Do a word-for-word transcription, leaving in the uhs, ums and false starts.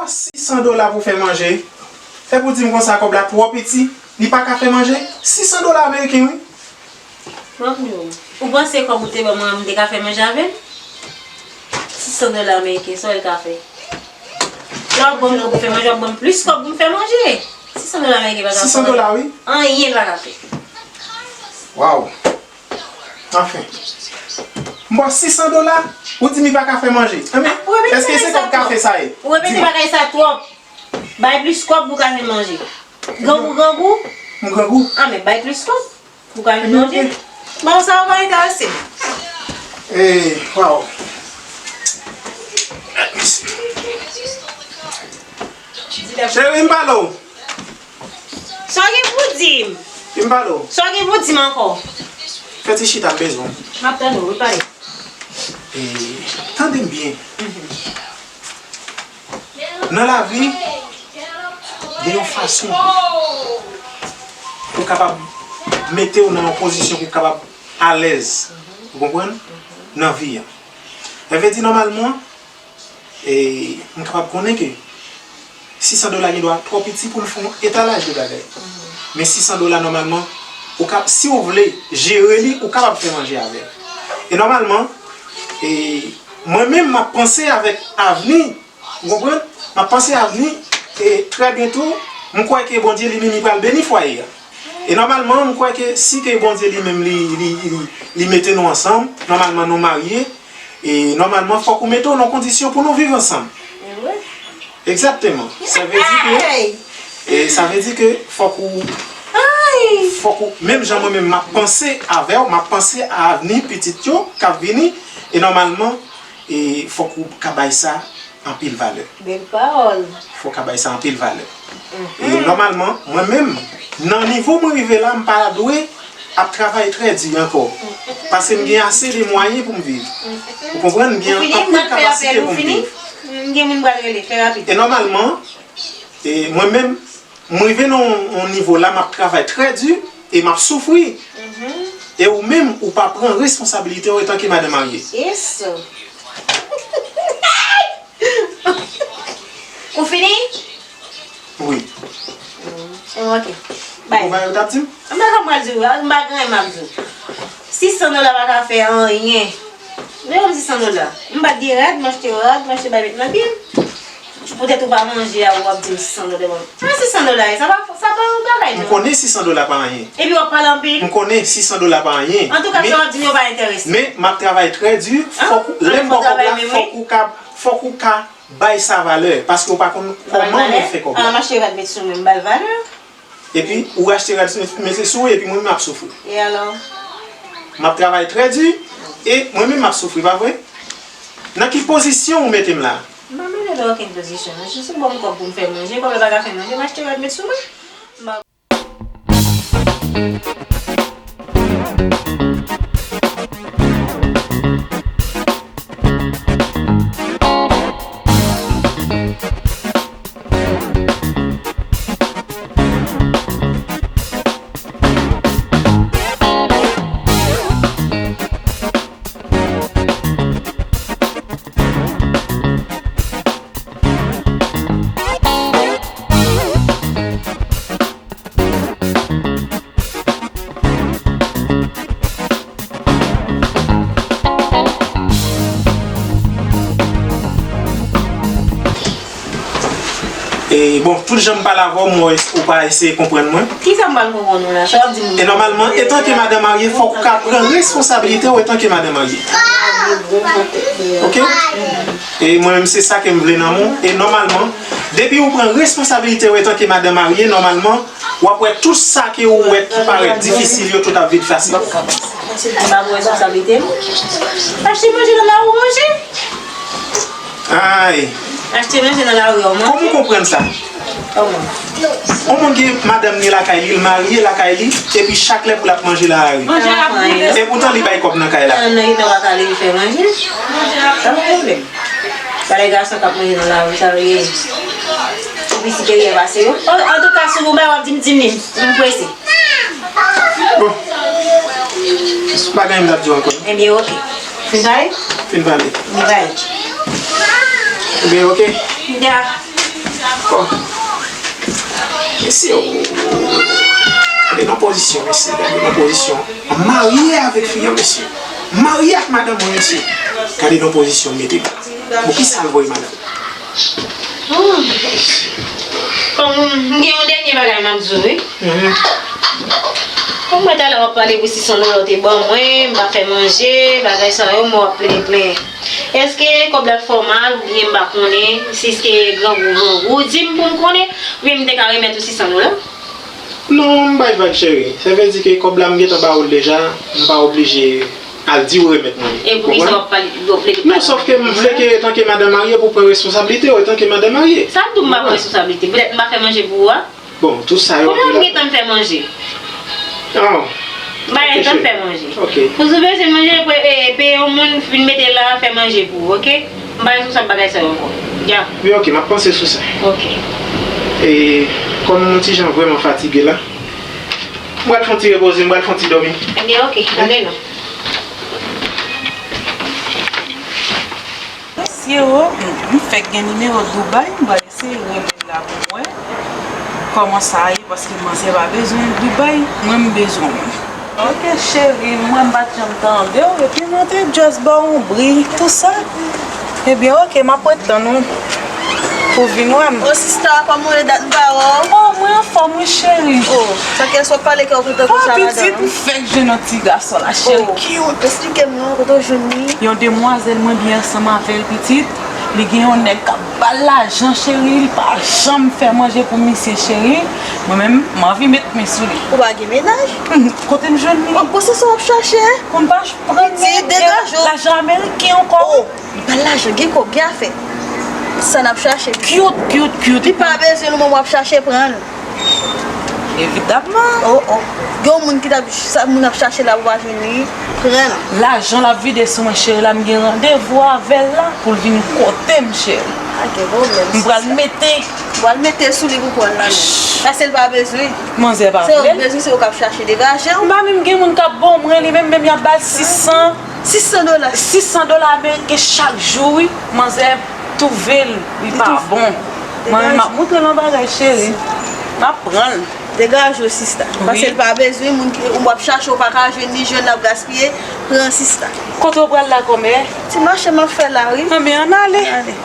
Sis san dola pou fè manje. Epi w di m konsa kòb la twò piti, li pa ka fè manje? Sis san dola ameriken, wi. Bon, ou panse kòb ou te ban mwen an, m te ka fè manje avè l? Sis san dola ameriken, sa w ka fè? Lè w ap ban m kòb pou fè manje, w ap ban m plis kòb pou m fè manje. Sis san dola ameriken pa ka fè anyen. Sis san dola, wi. Anyen l pa ka fè. Waw. Anfen. M ba w sis san dola, ou di m li pa ka fè manje. Enben, èske se kòb kafe sa ye? Ou repete bagay sa twòp. Bay plis kòb pou ka jwenn manje. Grangou, grangou. M grangou? A, men bay plis kòb pou ka jwenn manje. Bon, sa yo pa enterese m. Ey, waw. Cheri, m pale w. Sa w gen pou w di m? M pale w. Sa w gen pou w di m ankò? Fè ti chita, m bezwen w. M ap tande w, wi, pale. E, tande m byen. Nan lavi, gen yon fason pou w kapab mete w nan yon pozisyon pou w kapab alèz. Ou konprann? Nan vi a. Sa vle di, nòmalman, e, m kapab konnen ke sis san dola gen dwa twò piti pou l fè yon etalaj de bagay. Men sis san dola, nòmalman, ou ka, si w vle jere li, ou kapab fè manje avè l. E nòmalman, e, mwen menm, m ap panse avèk avni, ou konprann? M ap panse avni, e trè byento, m kwè ke Bondye li menm li pral beni fwaye a. E nòmalman, m kwè ke si ke Bondye li menm li, li, li, li mete nou ansanm, nòmalman nou marye, e nòmalman fòk ou mete w nan kondisyon pou nou viv ansanm. E wi. Egzakteman. Sa vle di ke, e sa vle di ke fòk ou, fòk ou, menm jan mwen menm m ap panse avè w, m ap panse a avni pitit yo k ap vini, e nòmalman, e fòk ou ka bay sa anpil valè. Bèl pawòl. Fò w ka bay sa anpil valè. E nòmalman, mwen menm, nan nivo mwen rive la, m pa dwe ap travay trè di ankò. Paske m gen ase de mwayen pou m viv. Ou konprann? M gen anpil kapasite pou m viv. M gen moun m pral rele, fè rapid. E nòmalman, e mwen menm, m rive nan yon, yon nivo la, m ap travay trè di e m ap soufri. E ou menm, ou pa pran responsabilite w etanke madan marye. Yes. Ou fini? Wi. Mm, ok. Bay. Ou konprann sa w t ap di m? M pa konn pral di w, m pa gen anyen m ap di w. Sis san dola pa ka fè anyen. Men yon sis san dola. M pa t gen rad, m achte rad, m achte bay met nan pye m. Poutèt ou pa manje a, ou ap di m sis san dola ban m. Sa sis san dola ye, sa pa, sa pa yon bagay non. M konnen sis san dola pa anyen. Epi w ap pale anpil. M konnen sis san dola pa anyen. Antouka, sa w ap di m yo pa enterese m. Men, m ap travay trè di, fòk ou, lè m ba w kòb la, fòk ou ka, fòk ou ka bay sa valè, paske ou pa konn kòman pou fè kòb la. Al achte rad met sou mwen, m ba l valè. Epi, ou achte rad mete sou ou, epi mwen menm m ap soufri. E alò? M ap travay trè di, e mwen menm m ap soufri, pa vre? Nan ki pozisyon ou mete m la? M pa mete w nan okenn pozisyon non. Jis ou ban m kòb pou m fè manje, kòb la pa ka fè manje, m achte rad met sou mwen. M pa E, bon, tout jan m pale avè w, m wè ou pa eseye konprann mwen. Kisa m pral konprann ou la? Sa w ap di m? E nòmalman, etanke madan marye, fòk ou ka pran responsabilite w etanke madan marye. Ok? E mwen menm, se sa ke m vle nan men w. E nòmalman, depi ou pran responsabilite w etanke madan marye, nòmalman, w ap wè tout sa ke ou wè ki parèt difisil yo, tout ap vin fasil. M pa pran responsablite m. Achte manje nan lari w manje. Ay. Achte manje nan lari w manje. Kòman w konprann sa? Kòman? Yon moun gen madanm li lakay li, l marye lakay li, epi chak lè pou l ap manje nan lari. Manje ap boule. Epoutan li bay kòb nan kay la. Madanm nan gentan pa ka leve fè manje. Sa pa pwoblèm. Sa lè gason k ap manje nan lari, sa yo ye. Epi si te rye pase yo. An, antouka, si w bay w ap di m, di m li, m prese. Bon. Pa gen anyen m t ap di w ankò. Ebyen, ok. Fin pale? Fin pale. Fin pale. Ebyen, ok. Ya. Mesye, o, gade nan pozisyon, mesye, gade nan pozisyon. M marye avèk fi an, mesye. M marye ak madanm mwen, mesye. Gade nan pozisyon m mete m. Bon, kisa l voye madanm? Kòm m gen yon dènye bagay m ap di w, wi. Kòm mwen talè w ap pale pou sis san dola w te ban mwen, m pa fè manje, bagay sa yo, mwen w ap plede plenyen. Èske kòb la fè w mal oubyen m pa konnen, si se grangou, grangou, di m pou m konnen, oubyen m te ka remèt ou sis san dola? Non, m bay vag, cheri. Sa vle di ke kòb la m gentan ba ou l deja, m pa oblije al di w remèt mwen li. E poukisa w ap pale, w ap plede pale? Non, sòf ke m vle ke, etanke madan marye, pou w pran responsablite w, etanke madan marye. Sa k di w m pa pran responsablite? Poutèt m pa fè manje pou ou a? Bon, tout sa yo. Kouman m gentan fè manje? Oh. M pa gentan fè manje. Ok. Pou si w bezwen manje, pe-, e, peye yon moun, vin mete la, fè manje pou ou, ok? M pa responsab bagay sa yo ankò. Dja. Wi, ok, m ap panse sou sa. Ok. E, kòm m yon ti jan vrèman fatige la, m pral fè yon ti repoze, m pral fè yon ti dòmi. Ebyen, ok, ale non. Mesye o, m fèk gen nimewo Dubai, m pral eseye rele l la pou m wè kòman sa ye, paske manzè pa bezwen Dubai, mwen m bezwen w. Ok, cheri, mwen m pa t janm tande w, epi mwen te just ba w yon bri, tou sa. Ebyen, ok, m ap ret tann ou pou w vin wè m. O, sista, kòman w ye? Dat m pa wè w. O, mwen anfòm, wi, cheri. O, sa kiyès w ap pale kè w kontan konsa, madanm? O, pitit, m fèk jwenn yon ti gason la, cheri, cute. Eksplike m non, kote w jwenn li? Yon demwazèl mwen byen ansanm avè l, pitit. Li gen yon nèg k ap ba l lajan, cheri, li pa janm fè manje pou misye, cheri. Mwen menm, m anvi met men sou li. Ou pa gen mennaj? Kote m jwenn li? O, bon, se sa w ap chache? Pou m pa pran, pitit, degaje w. Lajan ameriken ankò, wi. Li pa lajan, gen kòb, gen afè. Sa n ap chache. Cute, cute, cute. Li pa bezwen nou, men w ap chache pran l. Evidamman. O, o. Gen yon moun ki t ap, sa moun ap chache la, ou pa jwenn li, pran l. Lajan l ap vide sou mwen, cheri, la m gen randevou avè l la pou l vin kote m, cheri. Pa gen pwoblèm. M pral mete. Ou pral mete sou li pou pran l la menm. Paske l pa bezwen. Manzè pa vle l. Se ou k bezwen, se ou k ap chache, degaje w. M pa menm gen moun k ap ban mwen li menm, menm y ap ba l sis san. Sis san dola. Sis san dola ameriken chak jou, wi. Manzè twouve l, li pa bon. Mwen menm m ap montre l yon bagay, cheri. M ap pran l. Degaje w, sista. Wi. Paske l pa bezwen moun ki, ou ap chache, ou pa ka jwenn li, jwenn l ap gaspiye, pran sista. Kote w pral la, kòmè? Ti mache m ap fè la, wi. Anben, ann ale. Ann ale.